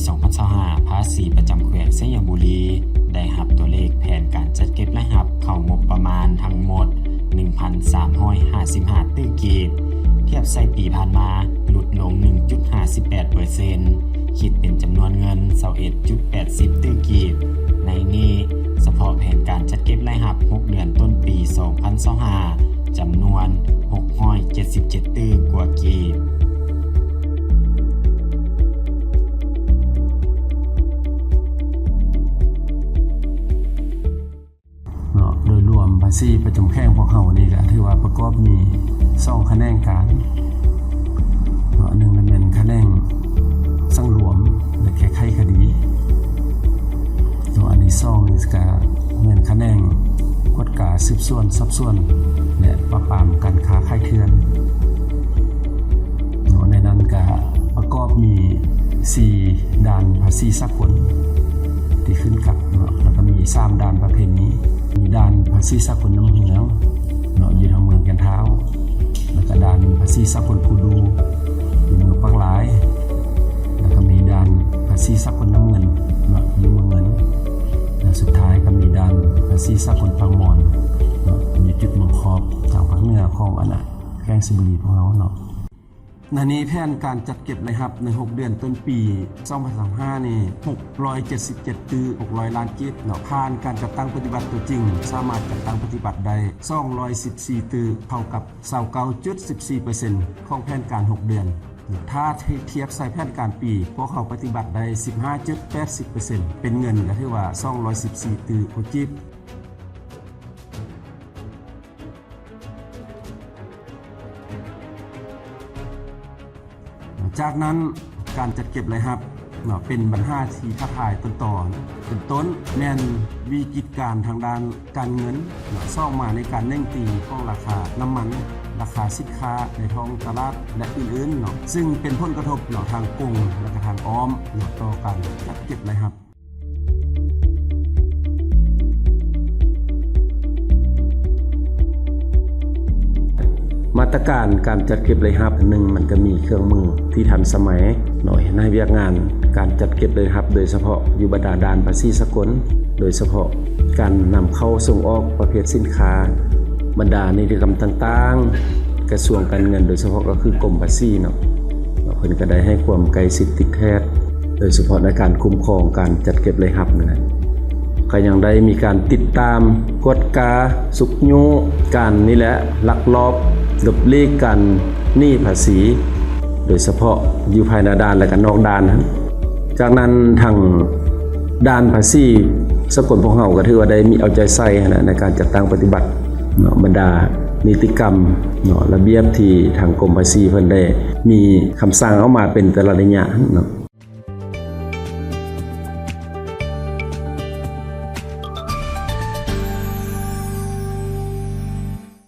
ສອງພັນຊາວຫ້າ ພາສີປະຈຳແຂວງໄຊຍະບູລີ ໄດ້ຮັບຕົວເລກແຜນການຈັດເກັບລາຍຮັບເຂົ້າງົບປະມານທັງໝົດ ໜຶ່ງພັນສາມຮ້ອຍຫ້າສິບຫ້າຕື້ກີບ, ທຽບໃສ່ປີຜ່ານມາ ຫຼຸດລົງ ໜຶ່ງຈຸດຫ້າສິບແປດເປີເຊັນ, ຄິດເປັນຈຳນວນເງິນ ຊາວເອັດຈຸດແປດສິບຕື້ກີບ. ໃນນີ້ ສະເພາະແຜນການຈັດເກັບລາຍຮັບຫົກເດືອນຕົ້ນປີສອງພັນຊາວຫ້າ ຈຳນວນຫົກຮ້ອຍເຈັດສິບເຈັດຕື້ກວ່າກີບ. ເນາະ ໂດຍລວມພາສີປະຈຳແຂວງພວກເຮົານີ້ກະຖືວ່າປະກອບມີສອງຂະແໜງການເນາະ, ໜຶ່ງລະແມ່ນຂະແໜງສັງລວມ ແລະ ແກ້ໄຂຄະດີເນາະ, ອັນທີສອງນີ້ກະແມ່ນຂະແໜງກວດກາ ສືບສວນ ສອບສວນ ແລະ ປາບປາມການຄ້າຂາຍເຖື່ອນ. ເນາະ ໃນນັ້ນກະປະກອບມີສີ່ດ່ານພາສີສາກົນທີ່ຂຶ້ນກັບເນາະ, ແລ້ວກະມີສາມດ່ານປະເພນີ, ມີດ່ານພາສີສາກົນນ້ຳເຮືອງເນາະ ຢູ່ທາງເມືອງແກ່ນທ້າວ, ແລ້ວກະດ່ານພາສີສາກົນກູດູ ຢູ່ເມືອງປາກລາຍ, ແລ້ວກະມີດ່ານພາສີສາກົນນ້ຳເງິນເນາະ ຢູ່ເມືອງເງິນ, ແລະ ສຸດທ້າຍກະມີດ່ານພາສີສາກົນປາກມອນເນາະ ຢູ່ຈຸດເມືອງຂອບ ທາງພາກເໜືອຂອງອັນນະ ແຂວງໄຊຍະບູລີຂອງເຮົາເນາະ. ໃນນີ້ແຜນການຈັດເກັບລາຍຮັບໃນຫົກເດືອນຕົ້ນປີສອງພັນຊາວຫ້ານີ້ ຫົກຮ້ອຍເຈັດສິບເຈັດຕື້ຫົກຮ້ອຍລ້ານກີບເນາະ, ຜ່ານການຈັດຕັ້ງປະຕິບັດຕົວຈິງ ສາມາດຈັດຕັ້ງປະຕິບັດໄດ້ສອງຮ້ອຍສິບສີ່ຕື້ ເທົ່າກັບຊາວເກົ້າຈຸດສິບສີ່ເປີເຊັນຂອງແຜນການຫົກເດືອນ. ຖ້າທຽບໃສ່ແຜນການປີ ພວກເຮົາປະຕິບັດໄດ້ສິບຫ້າຈຸດແປດສິບເປີເຊັນ ເປັນເງິນກະຖືວ່າສອງຮ້ອຍສິບສີ່ຕື້ກວ່າກີບ. ຈາກນັ້ນ ການຈັດເກັບລາຍຮັບເນາະ ເປັນບັນຫາທີ່ທ້າທາຍຕົ້ນຕໍ, ເປັນຕົ້ນແມ່ນວິກິດການທາງດ້ານການເງິນເນາະ, ສອງມາໃນການເໜັງຕີຂອງລາຄານ້ຳມັນ, ລາຄາສິນຄ້າໃນທ້ອງຕະຫຼາດ ແລະ ອື່ນໆເນາະ, ຊຶ່ງເປັນຜົນກະທົບເນາະ ທາງກົງ ແລະ ກະທາງອ້ອມເນາະ ຕໍ່ການຈັດເກັບລາຍຮັບ. ມາດຕະການການຈັດເກັບລາຍຮັບ ໜຶ່ງ ມັນກະມີເຄື່ອງມືທີ່ທັນສະໄໝເນາະ ເຮັດໃຫ້ວຽກງານການຈັດເກັບລາຍຮັບ ໂດຍສະເພາະຢູ່ບັນດາດ່ານພາສີສາກົນ, ໂດຍສະເພາະການນຳເຂົ້າສົ່ງອອກປະເພດສິນຄ້າ, ບັນດານິຕິກຳຕ່າງໆ, ກະຊວງການເງິນ ໂດຍສະເພາະກະຄືກົມພາສີເນາະ ເພິ່ນກະໄດ້ໃຫ້ຄວາມໃກ້ຊິດຕິດແທດ ໂດຍສະເພາະໃນການຄຸ້ມຄອງການຈັດເກັບລາຍຮັບນັ້ນແຫຼະ. ກະຍັງໄດ້ມີການຕິດຕາມ, ກວດກາ, ຊຸກຍູ້ການນີ້ແຫຼະ ລັກລອບຫຼົບຫຼີກການໜີພາສີ ໂດຍສະເພາະຢູ່ພາຍໃນດ່ານ ແລະ ກະນອກດ່ານ. ຈາກນັ້ນ ທາງດ່ານພາສີສາກົນພວກເຮົາກະຖືວ່າໄດ້ມີເອົາໃຈໃສ່ຫັ້ນແຫຼະ ໃນການຈັດຕັ້ງປະຕິບັດເນາະ ບັນດານິຕິກຳເນາະ ລະບຽບທີ່ທາງກົມພາສີເພິ່ນໄດ້ມີຄຳສັ່ງອອກມາເປັນແຕ່ລະໄລຍະເນາະ.